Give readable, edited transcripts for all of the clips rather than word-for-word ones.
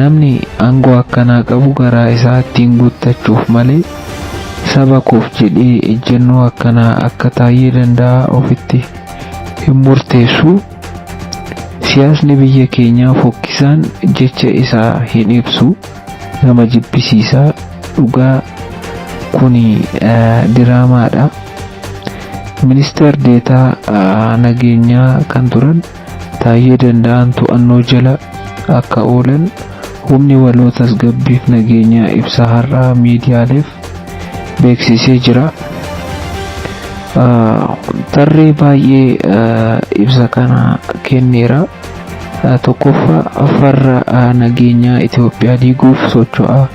Namni aangoo akkanaa qabu garaa isaa ittiin guuttachuuf malee saba koof jedhee ejjennoo akkanaa akka Taayyee Danda'aa ofitti hin murteessu. Siyaasni biyya keenyaa fokkisaan jecha isaa hin ibsu. Nama jibbisiisa. Dhugaa kuni diraamaadha. Ministeer Deetaa nageenyaa kan turan Taayyee Danda'aan to'annoo jala akka oolan humni waloo tasgabbiif nageenyaa ibsa har'aa miidiyaaleef beeksisee jira. Tarree baay'ee ibsa kana kenneera. Tokkoffaa, farra nageenyaa Itoophiyaa diiguuf socho'aa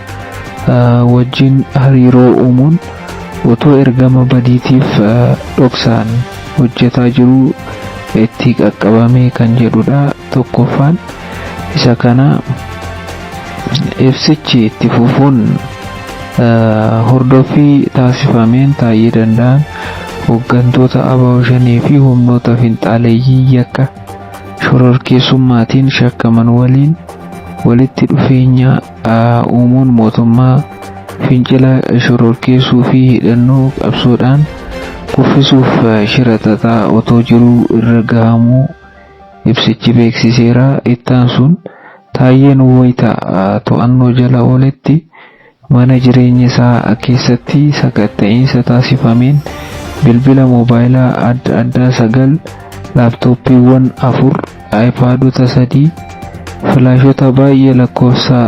wajjin hariiroo uumuun otoo ergama badiitiif dhoksaan hojjetaa jiruu itti qaqqabame kan jedhudha. Tokkoffaan isa kana. Ibsichi itti fufuun hordoffii taasifameen Taayyee Danda'aan hooggantoota ABO Shanee fi humnoota finxaaleeyyii yakka shororkeessummaatiin shakkaman waliin walitti dhufeenya uumuun mootummaa fincila shororkeessuu fi hidhannoo qabsoodhaan kuffisuuf shira xaxaa otoo jiruu irra gahamuu ibsichi beeksiseera. Ittaansuun Taayyeen wayita to'annoo jala ooletti mana jireenya isaa keessatti sakatta'iinsa taasifameen bilbila moobaayilaa adda addaa 9, laaptooppiiwwan 4, aayipaadota 3, filaashota baay'ee lakkoofsa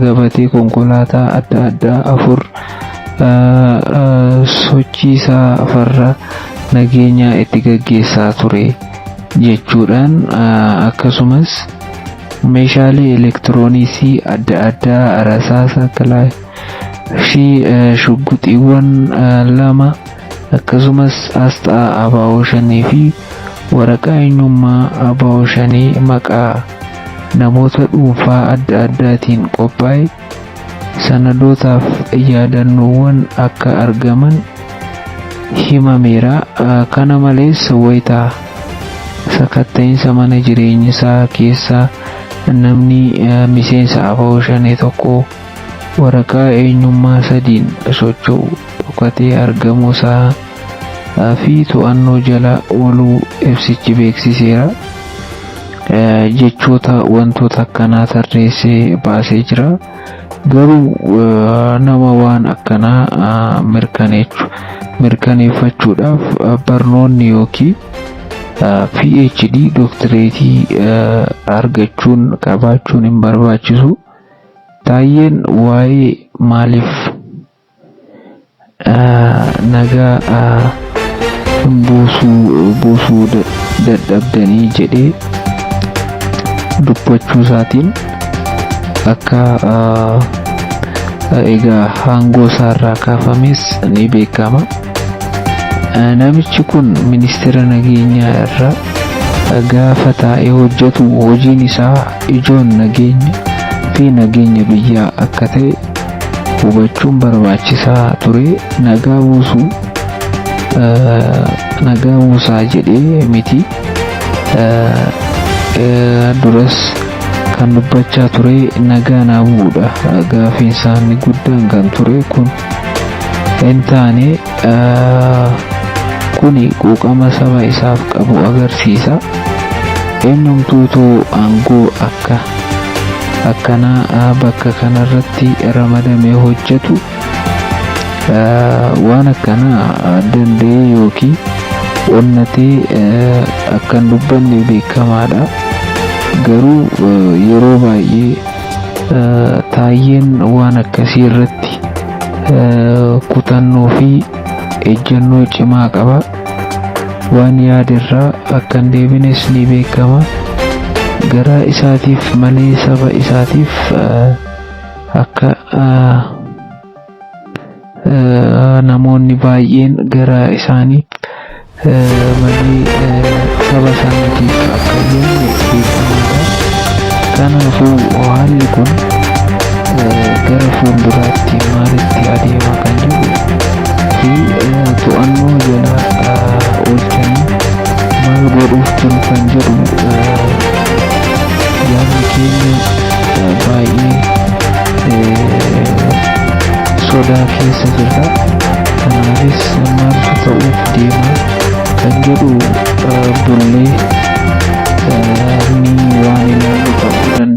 gabatee konkolaataa adda addaa 4, sochii isaa farra nageenyaa itti gaggeessaa ture jechuudhaan, akkasumas meeshaalee elektirooniksii adda addaa, rasaasa kilaashii, shugguxiiwwan 2, akkasumas asxaa ABO Shanee fi waraqaa eenyummaa ABO Shanee maqaa namoota dhuunfaa adda addaatiin qophaa'e, sanadootaaf yaadannoowwan akka argaman himameera. Kana malees wayita sakatta'iinsa mana jireenya isaa keessa namni miseensa ABO Shanee tokko waraqaa eenyummaa sadiin socho'u dhokatee argamuu isaa fi to'annoo jala ooluu ibsichi beeksiseera. Jechoota wantoota akkanaa tarreessee baasee jira. Garuu nama waan akkanaa mirkaneeffachuudhaaf barnoonni yookiin PhD, dooktireetii argachuun qabaachuun hin barbaachisu. Taayyeen waa'ee maaliif nagaa buusuu dadhabdanii jedhee dubbachuu isaatiin akka egaa aangoo isaarraa kaafames ni beekama. Namichi kun ministeera nageenyaa irra gaafa taa'ee hojjetu hojiin isaa ijoon nageenya fi nageenya biyyaa akka ta'e hubachuun barbaachisaa ture. Nagaa buusuu, nagaa buusaa jedhee miti, duras kan dubbachaa ture nagaa naa bu'uudha gaafiin isaanii guddaan kan ture. Kun hin taane. Kuni quuqama saba isaaf qabu agarsiisa. Eenyumtuu too aangoo akka akkanaa bakka kanarratti ramadamee hojjetu waan akkanaa danda'ee yookiin onnatee akka hin dubbanne beekamaadha. Garuu yeroo baay'ee Taayyeen waan akkasii irratti kutannoo fi ejjennoo cimaa qaba. Waan yaaderraa akka hin deebines ni beekama. Garaa isaatiif malee saba isaatiif akka namoonni baay'een garaa isaanii malee saba isaaniitiif akka hin yaadne beekamaadha. Kanaafuu haalli kun gara fuulduraatti maalitti adeema kan jedhu fi to'annoo jala oolchanii maal godhuuf jiru kan jedhu yaadni keenya baay'ee Sodaa keessa jirra. Kanaafis amma